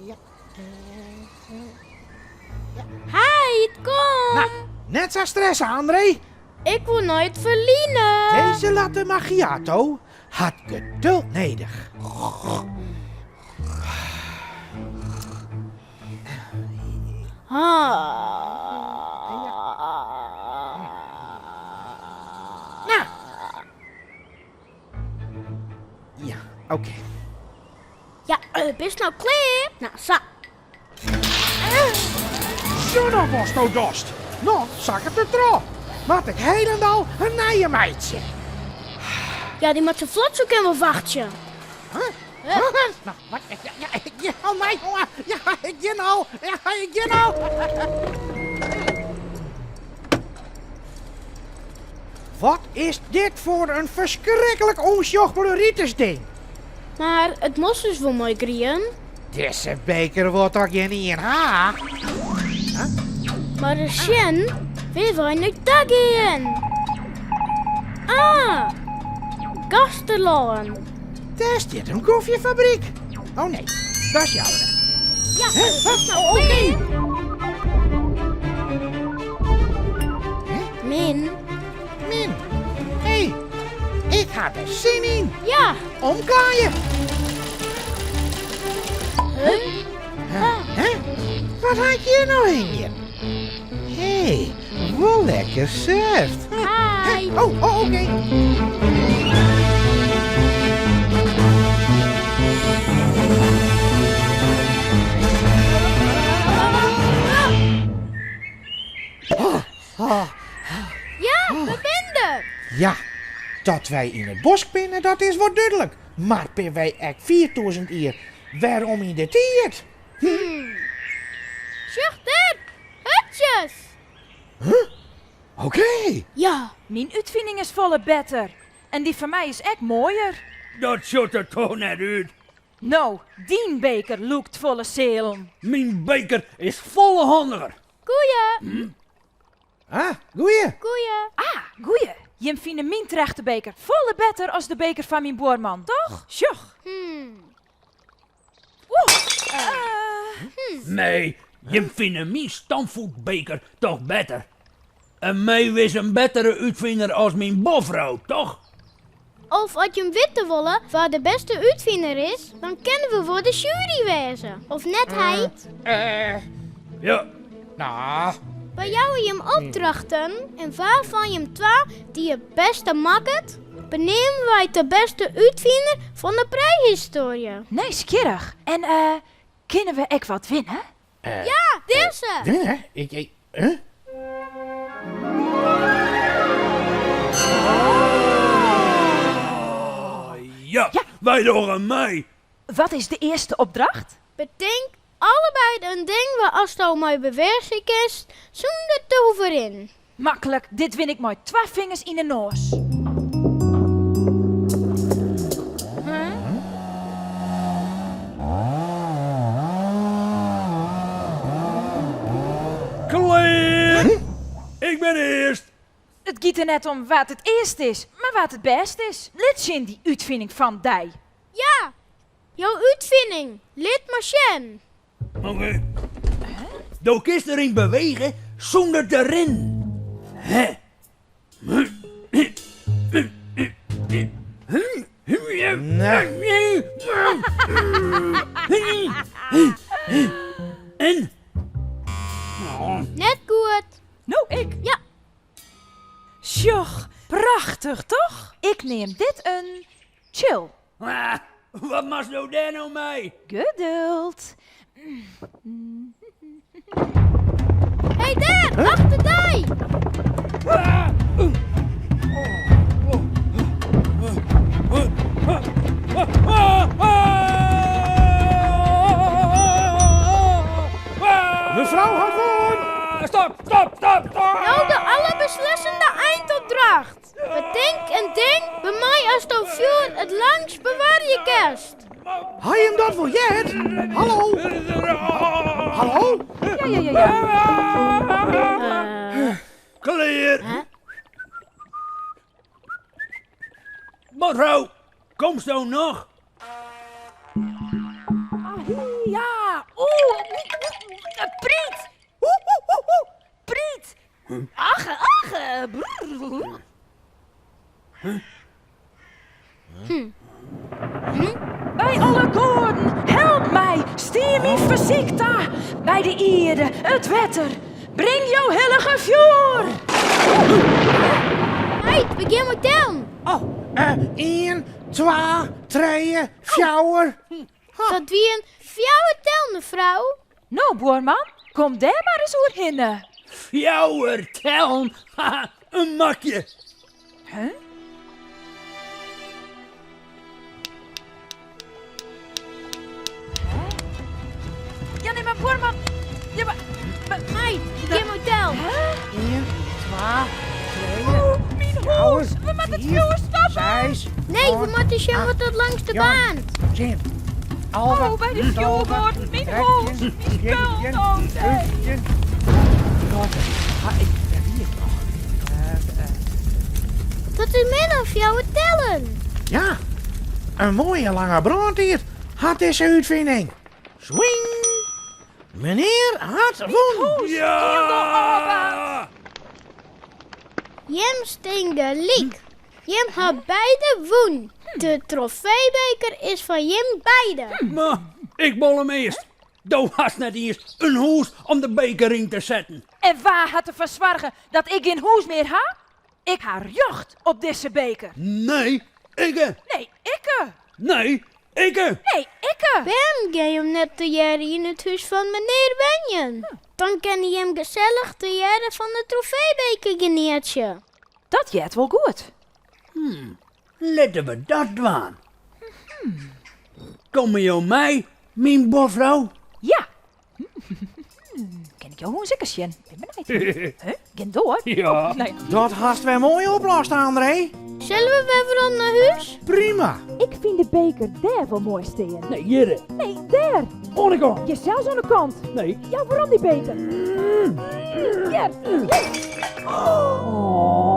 Ja. Heit, kom! Nou, net sa stresse, André. Ik wol nei it ferline. Deze latte macchiato hat geduld nedich. Nou. Ja, oké. Ja, bist no klear? Nou, sa. Sjoch no watsto dochst. No sakket it troch. Moat ik hielendal in nije meitsje. Ja, dy moat sa flot sa kin wol wachtsje. Huh? Nou, wat? Ja, ik gean al mei, jonge. Ja, ik gean al. Ja, ik gean al. Wat is dit foar in ferskriklik ûnsjochbere ding? Mar it moast dus wol moai grien. Dizze beker wol toch gjinien ha? Mar ris sjen wêr wy no ta gean. Ah, Gaasterlân. Dêr stiet in kofjefabryk. Oh nee, dat is Joure. Ja, Huh? dat is nou Oh, oké. Min. Min. Hé, ik ha der sin yn. Ja. Omklaaien. Huh? Hè? Wat ha ik hjir no hingjen? Hé, wol lekker sêft. Hi. Oh, oh oké. Ja, we binne der. Ja, dat wy yn it bosk binne, dat is wol dúdlik. Mar binne wy ek 4000 jier werom yn de tiid? Sjoch dêr, hutsjes. Oké. Ja. Myn útfining is folle better. En dy fan my is ek moaier. Dat sjocht der toch net út. No, dyn beker lûkt folle sealen. Myn beker is folle handiger. Goeie. Ah, goeie. Goeie. Ah, goeie. Jim fine myn trechterbeker folle better as de beker fan myn buorman, toch? Sjoch. Oeh. Nee, jim fine myn stampfoetbeker toch better. En my wis in bettere útfiner as myn buorfrou, toch? Of as jim witte wolle wa de bêste útfiner is, dan kinne we wol de sjuery wêze. Of net, heit? Ja. Nou. Wy jouwe jim opdrachten en wa fan jim twa dy it bêste makket, beneame wy ta bêste útfiner fan de prehistoarje. Nijsgjirrich. En kinne we ek wat winne? Ja, dizze! Winne? Ik, ik, huh? Ja, wy dogge mei. Wat is de earste opdracht? Betink allebeide in ding wêr asto mei beweegje kinst sûnder te hoeven rinnen. Maklik, dit win ik mei twa fingers yn 'e noas. Klear! Ik bin earst! It giet der net om wa't it earst is, mar wa't it bêst is. Lit sjen dy útfining fan dy. Ja, jo útfining, lit mar sjen. Oké. Do kinst deryn bewege sûnder te rinnen. Hè? En? Net goed. No, ik? Ja. Sjoch, prachtich toch? Ik neam dit in chill. Wat moatst do dêr no mei? Geduld. Hé dêr, achter dy! Mefrou hat wûn! Stop, stop, stop, stop! No de alderbeslissende eindopdracht. Betink in ding wêrmei asto fjoer it langst bewarje kinst. Ha jim dat wol heard? Hallo? Hallo? Ja, ja, ja, ja. Klear! Mefrou, komsto noch? Ja! Ah, oeh, Priet! Oeh, oeh, oeh, oeh. Priet! Ach, ach, brrr. By alle goaden, help my, stean myn fersyk ta, by de ierde, it wetter, bring jo hillige fjoer! Heit, we gean mei tellen. Oh, ien, twa, trije, fjouwer. Dat wienen fjouwer tellen, frou. No, buorman, kom dêr mar ris oerhinne. Fjouwer tellen? Haha, in makje. Huh? Ja, nee, mar buorman. Ja, mar. Heit, we gean mei tellen. Ien, twa, trije, Oeh, myn fjouwer, hûs. We moatte it fiif, fjoer stoppe. seis, Nee, we acht, moatte sjen wat dat langs de Ja. baan. tsien, 11, Oh, by de fjoergoaden, myn hûs, myn spul, oh nee. 15. Ha, ik, wêr wie ik noch? Dat is mear dan fjouwer tellen. Ja, in moaie lange brântiid hat dizze útfining. Swing! Menear hat wûn! Ja! Jim stean gelyk. Jim ha beide wûn. De trofeebeker is fan jim beide. Mar ik wol him earst. Do hast net iens in hûs om de beker yn te setten. En wa hat derfoar soarge dat ik gjin hûs mear ha? Ik ha rjocht op dizze beker. Nee, ikke. Nee, ikke. Nee, ikke. Nee, ikke. Wêrom gean jim net tegearre yn it hús fan menear wenjen? Dan kinne jim gesellich tegearre fan de trofeebeker genietsje. Dat heart wol goed. Litte we dat dwaan. Komme jo mei, myn buorfrou? Ja. Kin ik jo hûs ek ris sjen? Bin benijd. Huh? Gean doar? Ja. Oh, nee. Dat hast wer moai oplost, André. Sille we wer werom nei hús? Prima. Ik fyn de beker dêr wol moai stean. Nee, hjirre. Nee, dêr. Oan de kant. Ja, sels oan de kant. Nee. Ja, werom dy beker. Hjir. Oh.